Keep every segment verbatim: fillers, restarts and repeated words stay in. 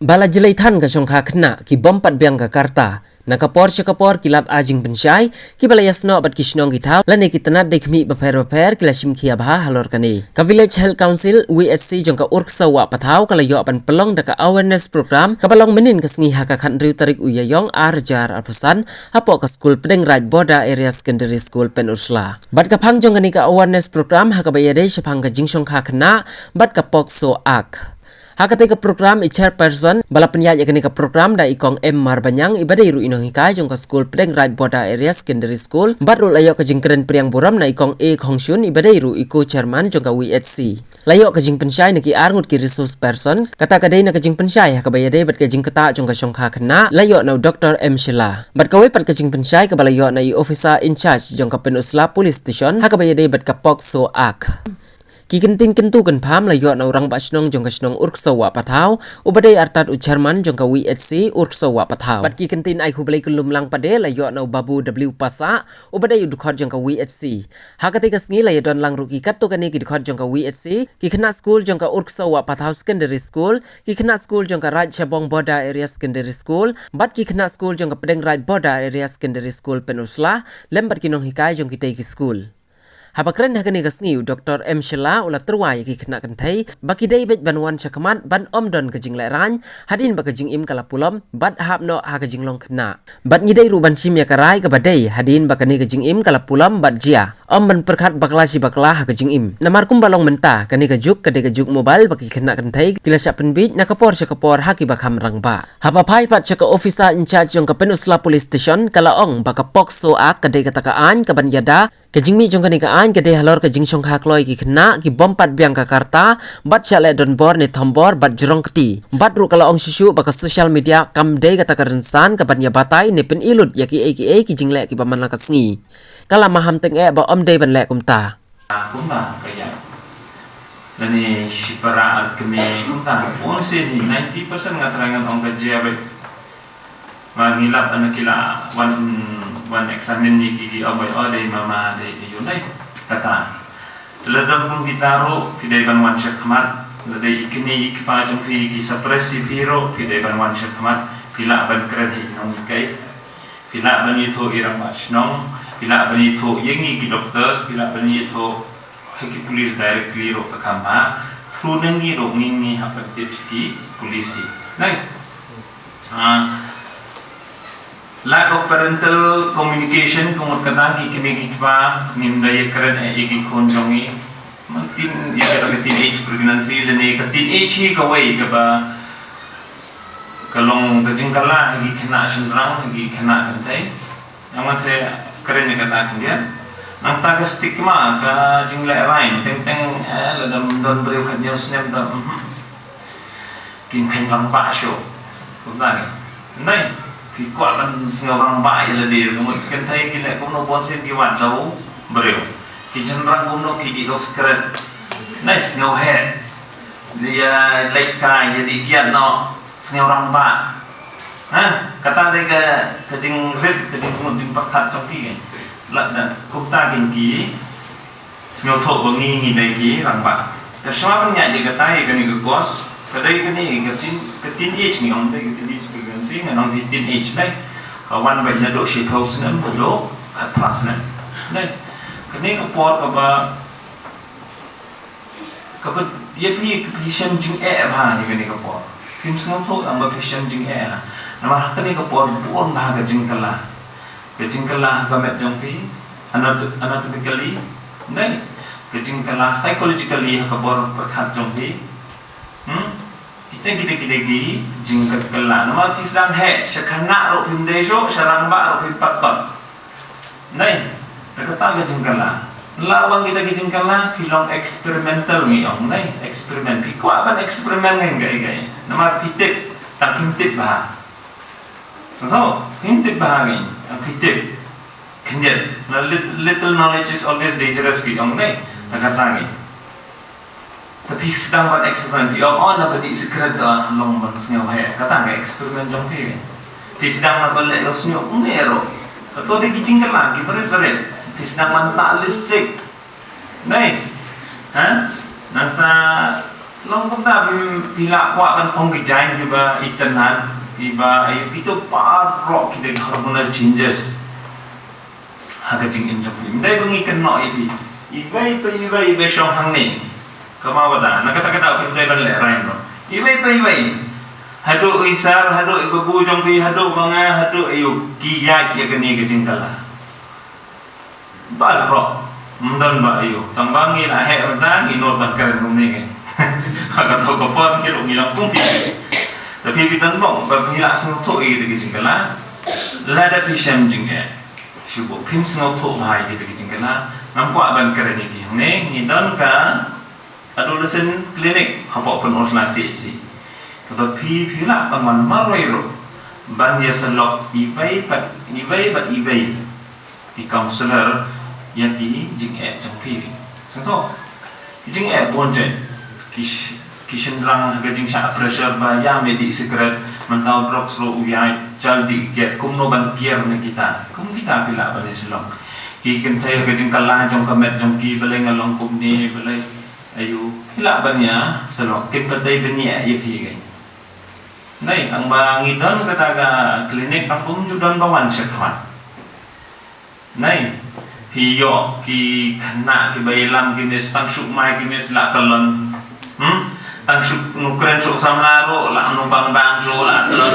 Ba la jlei than ka shongkha khynnah, ki bym pat biang ka karta. Na ka por sha ka por ki lad ai jingpynshai, kiba la ïasnoh bad ki shnong ki thaw, lane ki tnat dei khmih bapher bapher, ki la shim khia bha halor kane. Ka Village Health Council, V H C, jong ka Urksaw Wah Pathaw, ka la ïoh ban pynlong da ka awareness program, kaba long mynnin ka sngi ha ka khathynriew tarik u Ïaïong ar hajar arphew san, hapoh ka skul Pdeng Raid Border Area Secondary School Pynursla. Bad ka phang jong kane ka awareness program ha kaba ïadei shaphang ka jingshongkha khynnah bad ka POCSO Act. Ha katei ka program i chairperson ba la pynïaid ïa kane ka program da i Kong M Marbaniang iba dei ruh i nonghikai jong ka skul Pdeng Raid Border Area Secondary School, bad ruh la ïoh ka jingkren pdiang burom na i Kong A Khongshun iba dei ruh i co-chairman jong ka V H C. La ïoh ka jingpynshai na ki arngut ki resource person, kata ka dei na ka jingpynshai ha kaba ïadei bad ka jingktah jong ka shongkha khynnah, la ïoh na u Doctor M Shylla. Bad kawei pat ka jingpynshai kaba la ïoh na i officer in charge jong ka Pynursla Police Station ha kaba ïadei bad ka POCSO Act. Ki kyntien kyntu kynpham la ïoh na u rangbah shnong jong ka shnong Urksaw Wah Pathaw, uba dei artat u chairman jong ka V H C Urksaw Wah Pathaw. Bad ki kyntien ai khublei kynlum lang pat de la ïoh na u Babu W Passah, uba dei u dkhot jong ka V H C. Ha katei ka sngi la ïadon lang ruh ki katto katne ki dkhot jong ka V H C, ki khynnah skul jong ka Urksaw Wah Pathaw Secondary School, ki khynnah skul jong ka Raid Shabong Border Area Secondary School, bad ki khynnah skul jong ka Pdeng Raid Border Area Secondary School Pynursla, lem bad ki nonghikai jong kitei ki skul. Haba kren ha kane ka sngi u Doctor M Shylla u la tyrwa ïa ki khynnah kynthei ba ki dei beit ban wan shakhmat ban ym don ka jinglehrain hadien ba ka jingim ka la pulom bad hap noh ha ka jinglong khynnah. Bad ngi dei ruh ban shim ïa ka rai kaba dei hadien ba kane ka jingim ka la pulom bad jia, ym ban pyrkhat bakla shi bakla ha ka jingim. Namar kumba long mynta, kane ka juk ka dei ka juk mobile ba ki khynnah kynthei ki la shah pynbiej na ka por sha ka por ha kiba kham rangbah. Haba phai pat sha ka officer in charge jong ka Pynursla Police Station ka la ong ba ka POCSO Act ka dei kata ka aiñ kaban ïada. Ka jingmih jong kane ka aiñ ka dei halor ka jingshongkha kloi ki khynnah ki bym pat biang ka karta, bad shah leh donbor ne thombor bad jrong kti. Bad ruh ka la ong shuh shuh ba ka social media kam dei kata ka rynsan kaban ïa batai ne pyni lut ïa kiei kiei ki jingleh kiba man la ka sngi. Ka la maham tyngeh ba ym dei ban leh kumta. Kumba ka ïa lane shipara at kmie kumta ka pun sien hi ninety percent nga tharai ngan ong ka jia beit. Ba ngi lap ana ki la wan, wan examine ni ki ki ong bai o dei mama dei ïu nai kata. Lada kum kita ruh phi dei ban wan shakhmat, lada i kmie i kpa jong phi ki suppress ïa phi ruh phi dei ban wan shakhmat, phi lah ban kren hi nong i kai. Phi lah ban ïathuh ïa i rangbah shnong, phi lah ban ïathuh ïa ngi ki doctors, phi lah ban ïathuh ha ki police directly ruh ka kham bha. Through na ngi ruh ngi ngi hap ban tip sha ki police hi. Nai. Ah, lack of parental communication, ka mut kata ki kmie ki kpa ngim da ïakren eh ïa ki khun jong ngi. Teen, ïa ka teenage pregnancy lane ka teenage hi kawei kaba ka long ka jingkylla ha ki khynnah shynrang, ha ki khynnah kynthei. Namar se kren ïa kata khyndiat. Nangta ka stigma, ka jinglehrain, teng teng, eh, lada ym don briew khathynñiew snem da, mhm. Kin kheiñ rangbah shuh. Kumta ne. Nai, phi kwah ban sngew rangbah ïa lade, ka mut kynthei ki leh kumno bun sien ki wad da u briew. Ki shynrang kumno ki dih da u skret. Nai, sngew heh. Ïa leit kai, ïa dih kiad noh, sngew rangbah. Ha, kata dei ka, ka jingrit, ka jingmut jingpyrkhat jong ki. Lada kumta kin ki sngewthuh ba ngi ngi dei ki rangbah. Ka shuwa ban ïaid ïa kata ïa kane ka course, ka dei kane ka teen, ka teenage ngi ong dei ka teenage pregnancy, ngan ong dei teenage dei. Ka wan beit naduh shiphew snem haduh khatphra snem. Dei. Kane ka por kaba Kaba ïa phi, ka phi shem jingeh bha ïa kane ka por. Phim sngewthuh tang ba phi shem jingeh ha. Namar ha kane ka por bun bha ka jingkylla. Ka jingkylla ha ka met jong phi, anat-, anatomically, ne? Ka jingkylla psychologically ha ka bor pyrkhat jong phi. Hmm? Kita, kita, kita ki jingkylla. Namar phi sdang heh, sha khynnah ruh phim dei shuh, sha rangbah ruh phim pat pat. Nai, ta kata ka jingkylla. La wan kita ki jingkylla, phi long experimental ngi ong, nai, experiment. Phi kwah ban experiment ngan kaei kaei. Namar phi tip, tang phim tip bha. So, so, phim tip bha ngi, tang phi tip. Khyndiat, na lit-, little knowledge is always dangerous ki ong, nai, ta kata ngi. Ta phi sdang ban experiment, phi ong, oh, na ba dih sikret, ah, long ban sngew heh. Kata ka experiment jong phi. Phi sdang na ba leh ïohsngew, um, ero. Kato dei ki jingkylla, ki barit barit. Phi sdang ban tah lipstick. Nai. Ha? Nangta Long kumta, mm, phi lah kwah ban ong ki jaiñ kiba itynnad, kiba ayu, kito baroh ki dei hormonal changes ha ka jingim jong phi. Ym dei ba ngi kynnoh ïa phi. Iwei pa iwei iba shong hangne, kama wada na kata ka daw phi ym dei ban lehrain noh. Iwei pa iwei, haduh i sir, haduh i babu jong phi, haduh ma nga, haduh ayu, ki ïaid ïa kane ka jingkylla. Baroh, ym don ba ayu. Tang ba ngi la heh mynta, ngi nud ban kren kumne ngi. Ha kato ka por ngi ruh ngi long kum phi. Te phi, phi don bok ba phi lah sngewthuh ïa kita ki jingkylla. Lada phi shem jingeh, shu buh phim sngewthuh bha ïa kita ki jingkylla. Ngam kwah ban kren ïa ki hangne, ngi don ka adolescent clinic hapoh Pynursla C H C, kaba phi, phi lah ban wan marwei ruh ban ïasyllok iwei bad iwei bad iwei, ki counselor, ïa ki jingeh jong phi. Sngewthuh, ki jingeh bun jait, ki sh-, ki shynrang ha ka jingshah pressure ba ïa me dih sikret, mynta u drugs ruh u ïaid, jal dih kiad, kumno ban kiar na kita. Kum kita phi lah ban ïasyllok. Ki kynthei ha ka jingkylla jong ka met jong ki, balei nga long kumne, balei ayu, phi lah ban ïasyllok, kin pat dei bniah ïa phi kein. Nai, tang ba ngi don kata ka clinic, tang kum ju don ba wan shakhmat. Nai, phi ïoh ki khynnah kiba ïalam ki miss, tang shu mai ki miss lah kyllon. Hmm? Tang shu, nu kren shu samla ruh, lah nu bang bang shu lah kyllon.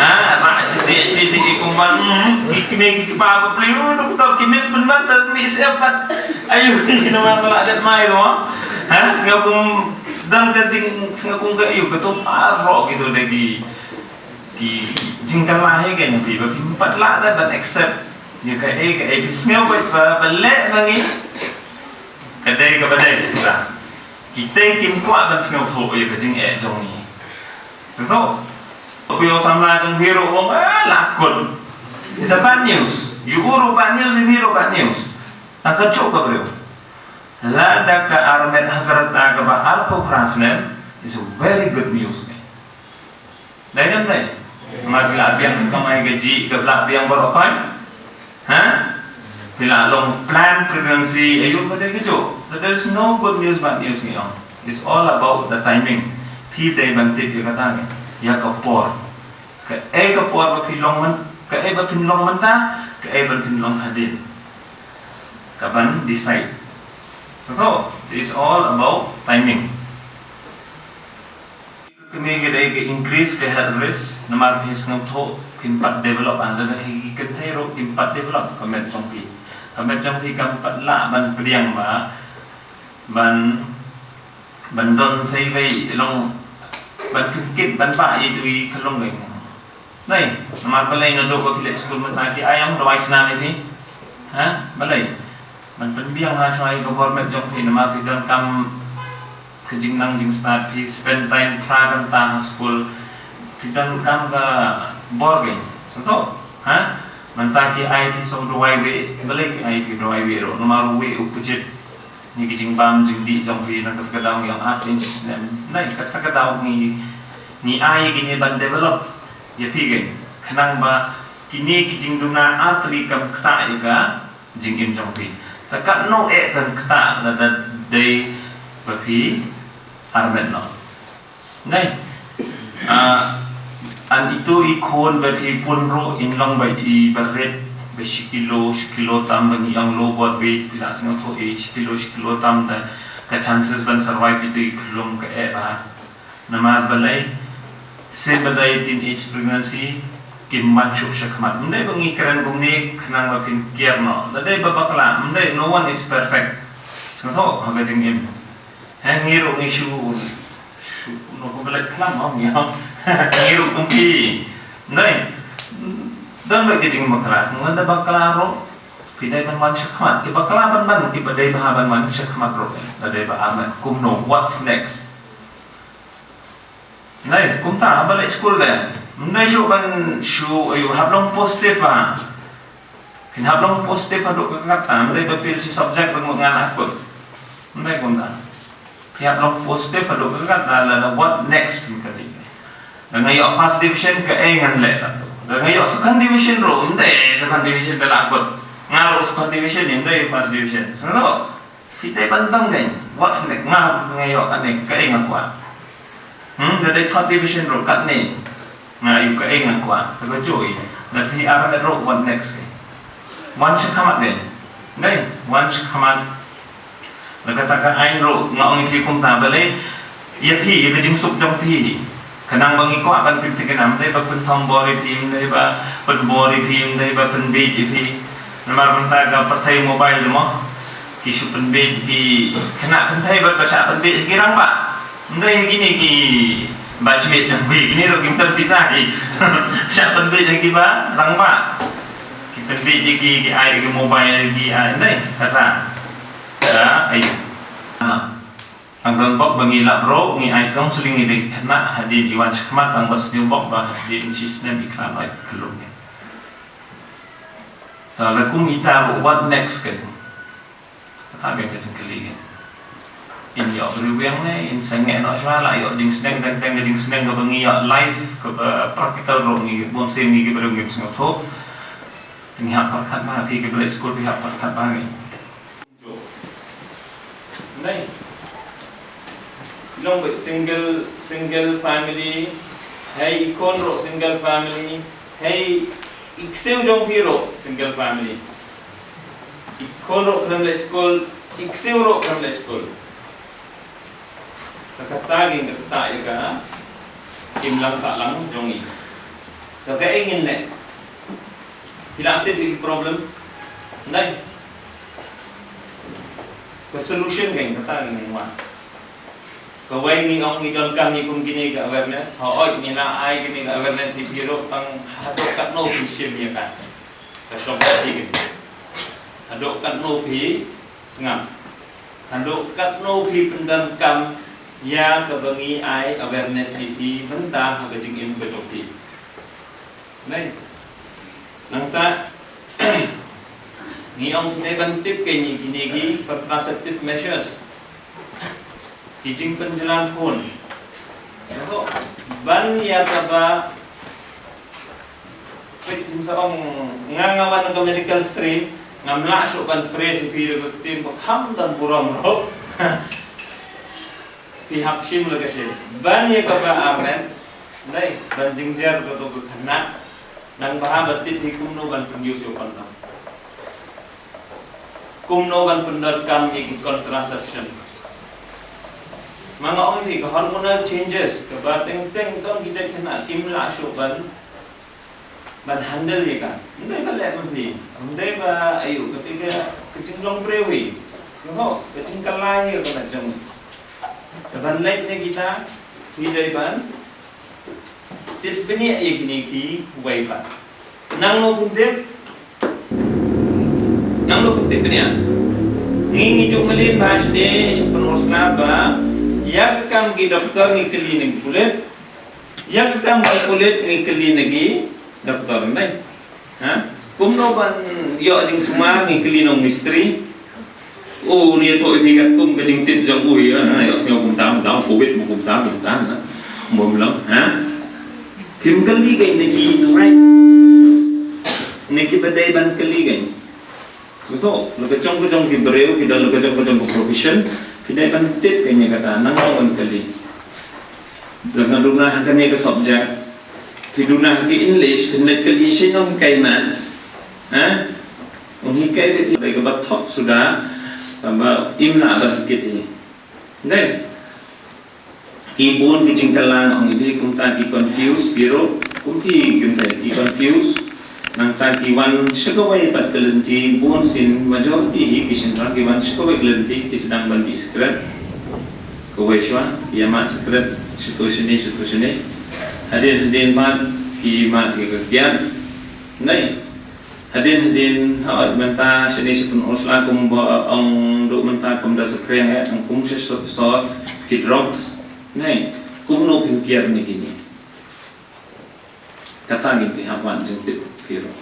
Ha, rah shi shi shi ti ki kumban, hmm? Ki kmie ki kpa ba plie, u doktor ki miss pynban ta miss ep pat. Ayu, ni shi namar ba lah dat mai ruh. Ha, sngewbha kum dang ka jing, sngewbha kum ka ayu, ka tu baroh kito dei ki, ki jingkylla hi kein, phi ba phim pat lah da ban accept ïa kaei kaei phi sngew ba, ba, ba leh ma ngi. Ka dei kaba dei, sngewbha. Kita kim kwah ban sngewthuh ïa ka jingeh jong ngi. Sngewthuh. Phi ïoh samla jong phi ruh u ong, ah, la kut. It's a bad news. Ïa u ruh bad news, ïa phi ruh bad news. Tang kajuh ka briew. Lada ka armet ha ka rta kaba arphew phra snem, is a very good news. Dei ne ym dei? Namar phi la biang ka kamai kajih, ka la biang baroh khoit. Ha? Phi la long planned pregnancy, ayu, ka dei kajuh. There is no good news, bad news ngi ong. It's all about the timing. Phi dei ban tip ïa kata ngi, ïa ka por. Kaei ka por ba phi long myn, kaei ba phin long mynta, kaei ba phin long hadien. Ka ban decide. So, it's all about timing. Kane ka dei ka increase ka health risk, namar phi sngewthuh, phim pat develop, ynda hi ki kynthei ruh phim pat develop ka met jong phi. Ka met jong phi kam pat lah ban pdiang ba, ban, ban don sa iwei, long, ban pynkit, ban bah ïa itu i khyllung ka. Nai, namar balei naduh ba phi leit skul mynta ki ai ong dawai snam ïa phi? Ha? Balei? Ban pynbiang ha shuwa ïa ka bor met jong phi, namar phi donkam ka jingnang jingstad, phi spend time phra kynta ha skul, phi donkam ka bor kein. Sngewthuh? Ha? Mynta ki ai phi saw dawai wei, balei ki ai phi dawai wei ruh? Namar uwei u kjit. Ngi ki jingbam jingdih jong phi na kata ka daw ngi ong ar sien shi snem. Nai kata ka daw ngi, ngi ai kine ban develop ïa phi kein. Khnang ba kine ki jingduna ar tylli kam ktah ïa ka jingim jong phi. Te katno eh kan ktah lada dei ba phi armet noh. Nai. Ah, an itu i khun ba phi pun ruh in long ba i ba rit ba shi kilo, shi kilo tam ba ngi ong low birth weight, phi la sngewthuh i shi kilo, shi kilo tam da ka chances ban survive itu i khlum ka eh ba. Namar balei? Shisien ba dei teenage pregnancy kim ban shuh shakhmat. Ym dei ba ngi kren kumne khnang ba phin kiar noh. Da dei ba bakla, ym dei, no one is perfect. Sngewthuh ha ka jingim. He, ngi ruh ngi shu, shu, no, ko belek klam, oh, ngi, ngi ruh kumpi. Nai, don bad ki jingbakla, ngan da bakla ruh, phi dei ban wan shakhmat, ki bakla ban ban, ki ba dei bha ban wan shakhmat ruh, da dei ba armet, kumno, what's next? Nai, kumta, balei skul de, nai shu ban, shu, ayu, hap long positive ba. Phin hap long positive haduh katta, ym dei ba fail shi subject ba ngan akut. Ym dei kumta. Phi hap long positive haduh katta, lada what next phin kylli. Da nga ïoh first division kaei ngan leh katto. Da nga ïoh second division ruh, ym dei second division ba la kut. Nga ruh second division, ym dei first division. Sngewthuh? Phi dei ban dang dei, wat snek nga, nga ïoh kane kaei nga kwah. Hmm, nga dei third division ruh katne. Nga ïoh kaei nga kwah. Te ka joi. Lada phi ar ruh, what next? Wan sha khmat dei. Dei, wan sha khmat. Lada kata ka aiñ ruh nga ong ïa phi kumta, balei ïa phi, ïa ka jingsuk jong phi. Khnang ba ngi kwah ban pynthikna, ym dei ba pynthong bor ïa phi, ym dei ba pynbor ïa phi, ym dei ba pynbieit ïa phi. Namar mynta ka pyrthei mobile mo, ki shu pynbieit ïa ki khynnah kynthei bad ba shah pynbieit ïa ki rangbah. Ym dei ïa kine ki batchmate jong phi, kine ruh kim don pisa ki. Shah pynbieit ïa ki ba rangbah. Ki pynbieit ïa ki, ki ai ïa ki mobile, ki ai, ym dei, kata. Ka, ai. Tang don bok ba ngi lap ruh, ngi ai counseling ïa ki khynnah hadien ki wan shakhmat, tang ba sniew bok ba hadien shisnem ki khlad ïa ka khlum. Te lada kum ita ruh, what next kan? Kata biang ka jingkylli kan. In ïoh briew biang ne, in sangeh noh shuwa, la ïoh jingsneng, teng teng ka jingsneng kaba ngi ïoh live, kaba practical ruh ngi, bun sien ngi ki briew ngim sngewthuh. Te ngi hap pyrkhat bha, phi kiba leit skul phi hap pyrkhat bha ngi. Nai. Long beit single, single family. Hei i khun ruh single family. Hei i ksiew jong phi ruh single family. I khun ruh khlem leit skul, i ksiew ruh khlem leit skul. Ka kata ngin kata ïa ka imlang sahlang jong ngi. Ka kaei ngin leh? Phi la tip ïa ki problem? Nai. Ka solution ka ngin kata ngin wad. Kawei ngi ong ngi donkam ïa kum kine ka awareness. Hooid ngi la ai kine ka awareness ïa phi ruh, tang haduh katno phi shim ïa ka. Ka shong ka phi kine. Haduh katno phi sngap. Haduh katno phi pyndonkam ïa kaba ngi ai awareness ïa phi mynta ha ka jingim ka jong phi. Nai. Nangta ngi ong ngi ban tip kine, kine ki contraceptive measures. Ki jingpynjlan khun. Ban ïa kaba, peit, kum sa ong nga, nga wan na ka medical stream, ngam lah shuh ban phrase ïa phi da ka ktien ba kham don burom ruh. Phi hap shim la ka shim. Ban ïa kaba arngut, nai, ban jynjar kato ka khynnah, nang bha ba tip hi kumno ban pynïoh shuh ban. Kumno ban pyndonkam ïa ki contraception. Ma nga ong ïa ka hormonal changes, kaba teng teng don ki jait khynnah kim lah shuh ban, ban handle ïa ka. Ym dei ba leh ma phi, ym dei ba ayu, kata ka, ka jinglong briew hi. Sngewthuh, ka jingkylla hi ka la jong. Te ban leit na kita, phi dei ban tip bniah ïa kine kiwei pat. Nangno phin tip? Nangno phin tip bniah? Ngi ngi ju mlien bha shane, sha pynursa ba ïa ka kam ki doktor ngi kylli na ki pulit. Ïa ka kam ki pulit ngi kylli na ki doktor, nai. Ha? Kumno ban ïoh jingsumar ngi kylli na u mistri. Oh, ni thoh ni katkum ka jingtip jong u, ïa, ha, ïa, sngew kumta, kumta, covid mo kumta, kumta, na. Mo mlong, ha? Phim kylli ka na ki, na, right? Na ki ba dei ban kylli ka. Sngewthuh, la ka jong ka jong ki briew, ki don la ka jong ka jong ka profession, phi dei ban tip ka ïa kata, nang ban kylli. Lada nga duna ha kane ka subject, phi duna ha ka English, phin leit kylli sha nonghikai maths, ha? Nonghikai ka ti, ba ka ba thok suda, ba im lah ban kit hi. Dei. Ki bun ki jingkylla, ong ïa phi kumta ki confuse, phi ruh, kum ki kumta ki confuse. Nangta ki wan sha kawei pat ka lynti, bun sien, majority hi ki shynrang ki wan sha kawei ka lynti, ki sdang ban dih sikret. Kawei shuwa, ïa mad sikret, shatu shane, shatu shane. Hadien, hadien mad, ki mad ïa ka kiad. Nai. Hadien, hadien, hooid mynta shane sha pynursa kumba ong duh mynta kum da spray eh, ong kum sha sot, sot, ki drugs. Nai, kumno phin kiar na kine. Kata ngin phi hap wan jingtip phi ruh.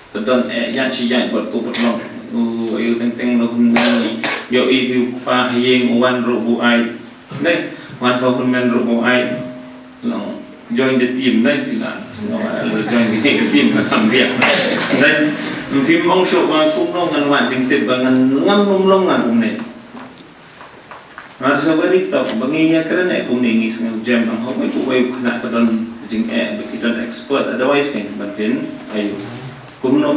Te don eh ïaid shi ïaid bad ko bad long. U ayu teng teng na hun men ïohi phi u kpa ha ïing u wan ruh bu ai. Dei, wan sa hun men ruh bu ai. Long join the team dei, phi la sngew la join the team ka kam biang. Dei. Phim ong shuh ba kumno ngan wad jingtip ba ngan ngam ym long nga kumne. Nga sa ba ri tau ba ngi ïa kren eh kumne ngi sngew jem nang hok mai ku wei khana ka don jingeh ba ki don expert, otherwise kan ban phin ayu. Kumno ba